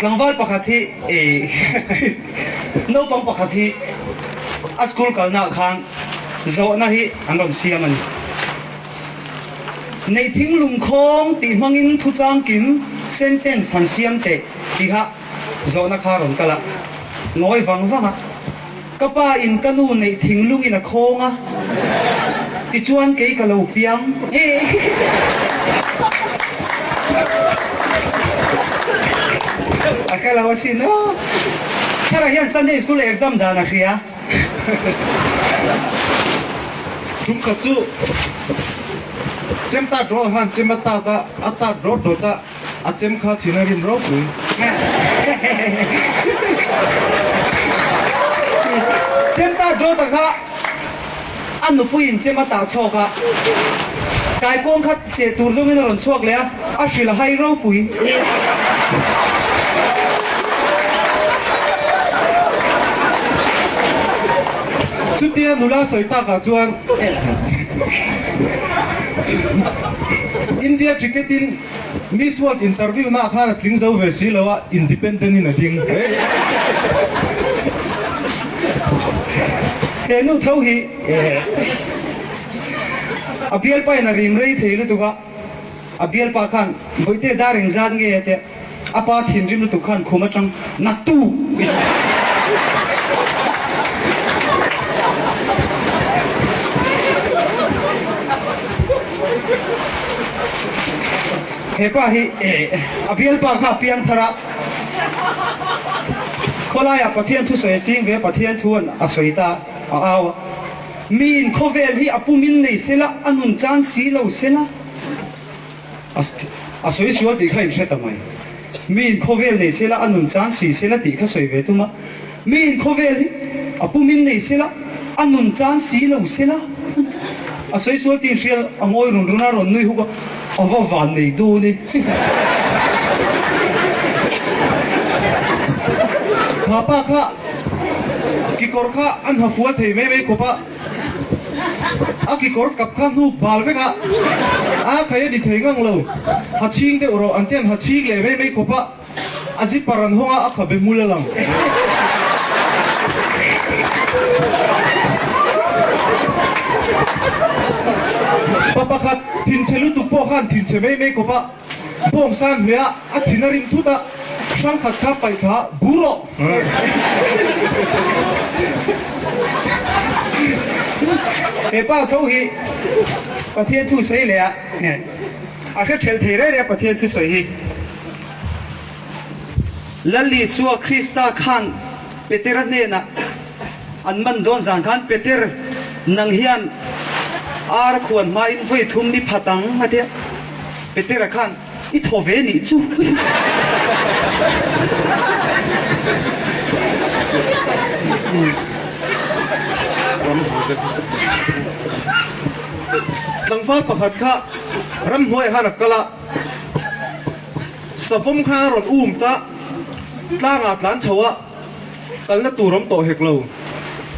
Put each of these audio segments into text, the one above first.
Tlangval pakhat hi naupang pakhat hi a school kalnaah khan zawhna hi an rawn siam a ni. Nei thinglung khawng tih hmangin thuchang kim sentence han siam teh tiha zawhna kha rawn kal a, ngawi vang vang a, Ka pa in ka nu neih thinglung in a khawng a, tichuan kei ka lo piang e. A hre lo asin aw. Chhara hian Sunday School exam dan a hria. Tum khat chu chem tat rawh han chem a tat a, a tat rawt rawt a, a chem kha thin a rim ropui. Chem tat rawt a kha a nupuiin chem a tah chhawk a, kaikuang kha cheh tur zawngin a rawn chhuak leh a, a hrilh a hai ropui. Chutia nula sawi takah chuan India cricket in Miss World interview naah khan a tling zo ve si lo a, independent in a ding. He nu tho hi a bialpa in a rim rei thei lutuk a, a bialpa khan Bawihte dar engzat nge a tia, a pa thinrim lutuk khan khum atang naktu! He pa hi a bialpa kha a piang thar a, khawlaiah Pathian thusawi a ching ve a, Pathian thu a sawi ta a au a. Miin khawvel hi a pumin nei sela, a nun chan si lo sela. A sawi sual tih kha inhre ta mai. Miin khawvel nei sela, a nun chan si sela tih kha sawi ve tum a. Miin khawvel hi a pumin nei sela, a nun chan si lo sela. A sawi sual tih inhria a ngawi run run a, rawn nui huk a, a va van nei dawn e. Kha pa kha kekawr kha an ha fual thei mai mai khawp a, a kekawr kap kha hnuk bal vek a, a khai a ni thei ngang lo, ha chhing deuh rawh an ti an ha chhing leh mai mai khawp a, a zipper an hawng a, a khabe hmul a lang. Pa pakhat thinchhe lutuk pawh khan thinchhe mai mai khawp a. Bawng san hmeh a, a thin a rim thut a, hrang khat kha paih thla bur rawh. He pa tho hi Pathian thu sawi leh a, a hre thelh thei reng reng a Pathian thu sawi hi. Lal Isua Krista khan Petera hnenah an man dawn zan khan, Peter, nang hian ar khuan hmain vawi thum mi phat ang, a ti a. Petera khan, I thaw ve nih chu. Tlangval pakhat kha ramhnuaiah khan a kal a, savawm khan a rawn um ta, tlangah a tlan chho a, Kalna tur awm tawh hek lo.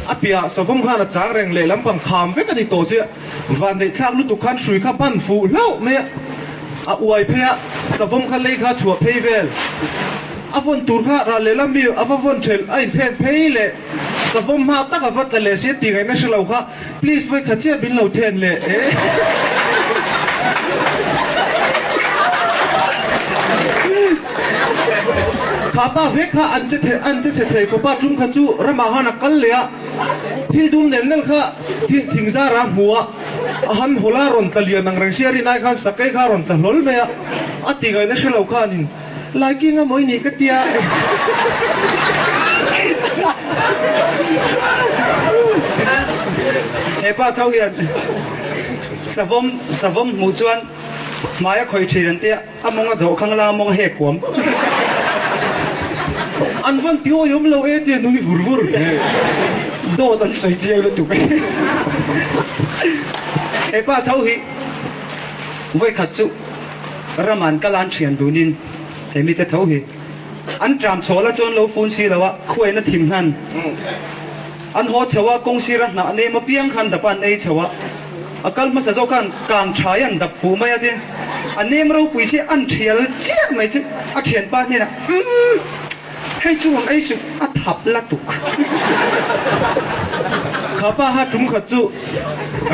A piahah savawm khan a chang reng leh lampang kham vek a ni tawh sia. Vanneih thlak lutuk khan hrui kha ban fuh hlauh mai a. A uai phei a, savawm kha lei kha chhuah phei vel. A vawn tur kha ral leh lam mi a va vawn thelh a inthen phei leh savawm hma tak a va tla leh sia tih ngaihna hre lo kha please vawikhat chiah min lo then leh e. Kha pa vek kha an che thei an che chhe thei khawp a, tum kha chu ramah khan a kal leh a, thil dum nel nel kha thil thing zara a hmu a, a han hawl a rawn tla lian ang reng sia rinai khan sakei kha a rawn tla hlawl mai a, a ti ngaihna hre lo khanin Laiking a mawi nih ka tia. He pa tho hian savawm savawm hmuh chuan hmai a khawih thin an tia. A mawng a dawh khang la, a mawng a hek huam. An van ti awi awm lo e tia nui vur vur. Dawt an sawi chiang lutuk e. He pa tho hi vawikhat chu Raman ka lan thian dunin he mite tho hi an tram chhaw la chuan lo fun si lo a, khuaina thim hnan an haw chho a, kawng sira hnah nem apiang khan dap a an ei chho a, a kal hmasa zawk khan kang thai an dap fuh mai a ti. A nem ropui si an thial chiah mai chu a thianpa hnenah, Umm, hei chu rawn ei suh, a thap la tuk. Kha pa kha tum khat chu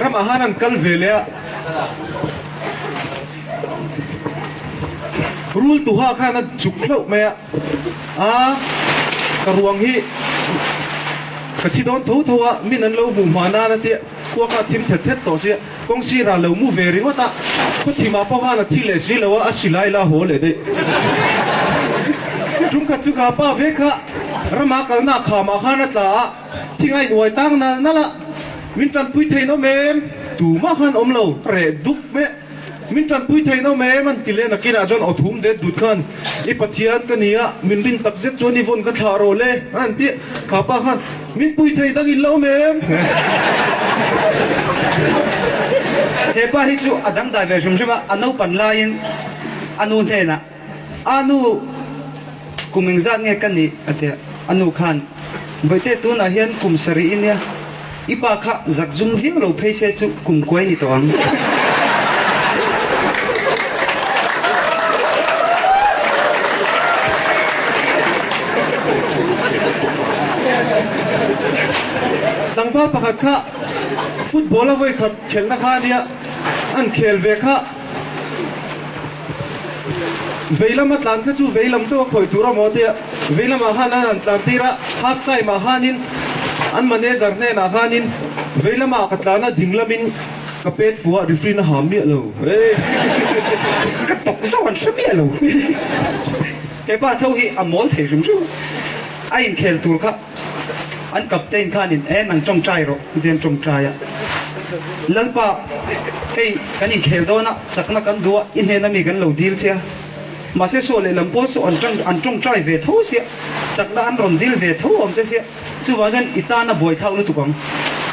ramah khan an kal ve leh a. Rul tuha khan a chuk hlauh mai a, A, ka ruang hi ka thi dawn tho tho a, min an lo hmuh hma nan a tia, khua kha a thim thet thet tawh sia, kawng sirah lo mu ve ringawt a, khaw thimah pawh khan a thi leh si lo a, a silai la haw leh daih. Tum khat chu ka pa ve kha rama kalna khamah khan a tla a, thing a inuai tang nal nal a, min tanpui thein awm em? Tumah khan awm lo, reh dup mai a. Min tanpui theih no mai em an ti leh nakinah chuan aw thum det dut khan i Pathian ka ni a, min rin tak zet chuan i vawn ka thlah rawh le a han ti a, kha pa khan min pui thei dang in la awm em? He pa hi chu a dangdai ve hrim hrim a, a naupan laiin a nu hnenah A nu kum engzat nge ka nih? a ti a, a nu khan Vawite tunah hian kum sarih i nia, i pa kha zak zum viau lo phei se chu kum kuai ni tawh ang. Tlangval pakhat kha football a vawikhat khelhna kha a nia, an khel ve kha. Veilam a tlan kha chu veilam chauh a khawih tur a maw tia veilamah khan an han tlan tir a, half time ah khanin an manager hnenah khanin veilamah ka tlan a ding lamin ka pet fuh a referee na ham miah lo e. Ka tawk zauh an hre miah lo. He pa tho hi a mawl thei hrim hrim a, a inkhel tur kha. An captain khanin e nang tawngtai rawh ti an tawngtai a, Lalpa hei kan inkhel dawn a, chakna kan duh a, i hnena mi kan lo dil che a, mahse saw lehlam pawl saw an tang an tawngtai ve tho sia, chakna an rawn dil ve tho awm che sia, chuvang chuan i tana buai thlak lutuk ang,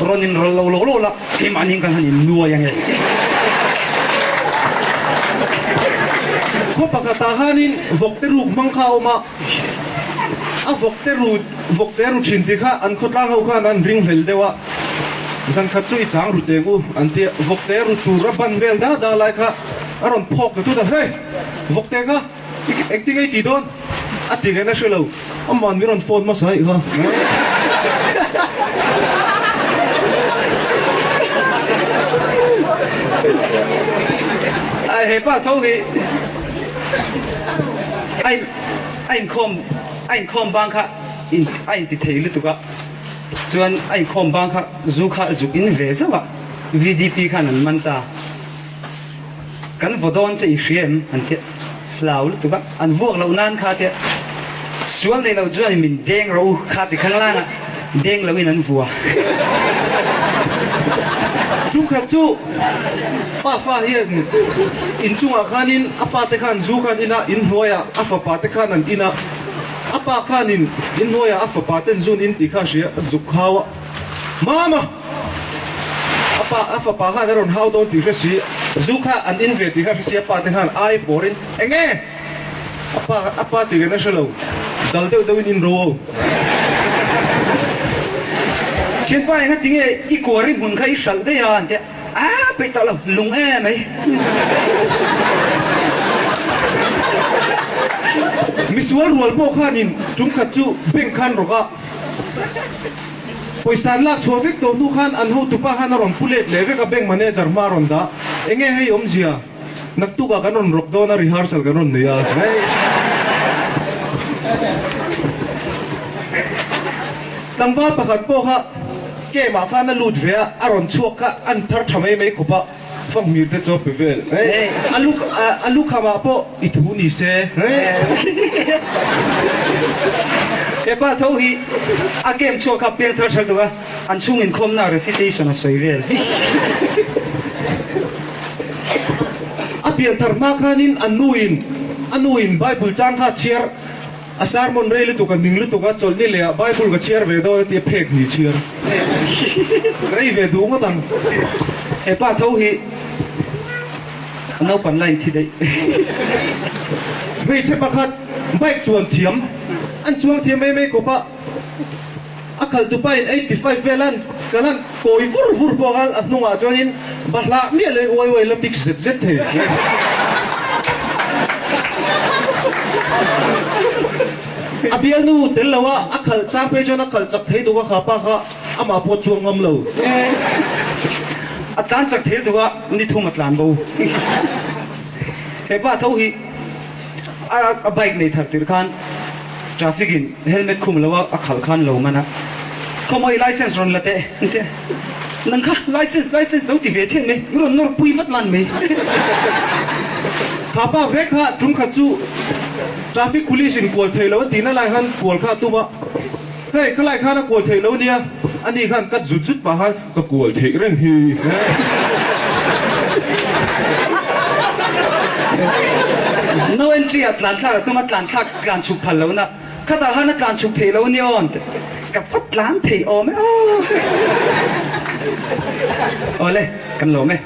rawn in rawlh lo lo lo la, keimahni kan han in nuai ange. Khaw pakhatah khanin vawkte ruk hmang kha a awm a. A vawkte ru vawkte ru thin tih kha an khawtlang ho khan an ring hlel deuh a, zan khat chu i chang ru teng u an ti a, vawkte ru tur a ban vel da da lai kha a rawn phawk ta tut a, Hey! Vawkte kha i engtin nge i tih dawn? A ti ngaihna hre lo, aman min rawn phone hmasa aih kha. He pa tho hi a. A inkhawm a inkhawm bang kha in a inti thei lutuk a, chuan a inkhawm bang kha zu kha zuk in ve zauh a, VDP khan an man ta. Kan vaw dawn che i hria em? an ti hlau lutuk a, an vuak loh nan kha tia sual nei lo chuan min deng rawh u kha ti khang lang a, deng lo in an vua. Chungkhat chu pa fa hian inchungah khanin a pa te khan zu khan in a, inhnuaiah a fapa te khan an in a, a pa khanin inhnuaiah a fapa ten zun in tih kha a hria, a zuk hau a, Mama! A pa, a fapa khan a rawn hau dawn tih hre si, zu kha an in ve tih kha hre si, a pa te khan ai pawrin, Enge? A pa, a pa tih ngaihna hre lo, dal deuh deuhin in ro o. Thianpa enga tinge i kuari hmun kha i hralh daih a an ti a, aa peih tawh lo, lung em mai. Misual rual pawh khanin tum khat chu bank khan rawk a, pawisa an lak chhuah vek tawh hnu khan an hotupa khan a rawn pu let leh vek a, bank manager hma a rawn dah, enge hei awmzia? Naktukah kan rawn rawk dawn a, rehearsal kan rawn nei a. Tlangval pakhat pawh kha camp ah khan a lut ve a, a rawn chhuak kha an phar tha mai mai khawp a, fanghmir te chu a pe vel. A lu a lukham ah pawh i thu ni se. He pa tho hi a camp chhuak kha piang thar thar duh a, an chhung inkhawmna recitation a sawi vel. A pianthar hma khanin a nuin a nuin Bible chang kha a chhiar, a sermon rei lutuk a ning lutuk a, chawlhni leh ah Bible ka chhiar ve dawn a ti a, phek hnih chhiar rei ve duh ngawt ang. He pa tho hi a naupan line thi daih. Hmeichhe pakhat bike chuan thiam an chuang thiam mai mai kawp a. A khalh tupa in 85 vel an kal an kawi vur vur bawk a, a hnungah chuanin bahlah miah leh uai uai la mix zet zet thei. A bialnu tel lo a, a khalh chang phei chuan a khalh chak thei duk a kha pa kha amah pawh chuang ngam lo. A tlan chak thei duk a, ni thum a tlan bo. He pa tho hi a bike nei thar tirh khan traffic in helmet khum lo a a khalh khan lo man a, Khawmaw i license rawn la teh an ti a, Nang kha license license lo ti ve chian mai, min rawn nawr pui vat lan mai. Kha pa vek kha tum khat chu traffic police in kual thei lo a tihna lai khan kual kha a tum a, hei khalai khan a kual theih lo nia, ani khan cut zut zut pah khan ka kual theih reng hi. No entry ah tlan thlak a tum a, tlan thlak tlan chhuk phal lohna. Khatah khan a tlan chhuk theih lo ania aw an ti. Ka va tlan theih awm e aw. Awle, kan lawm e.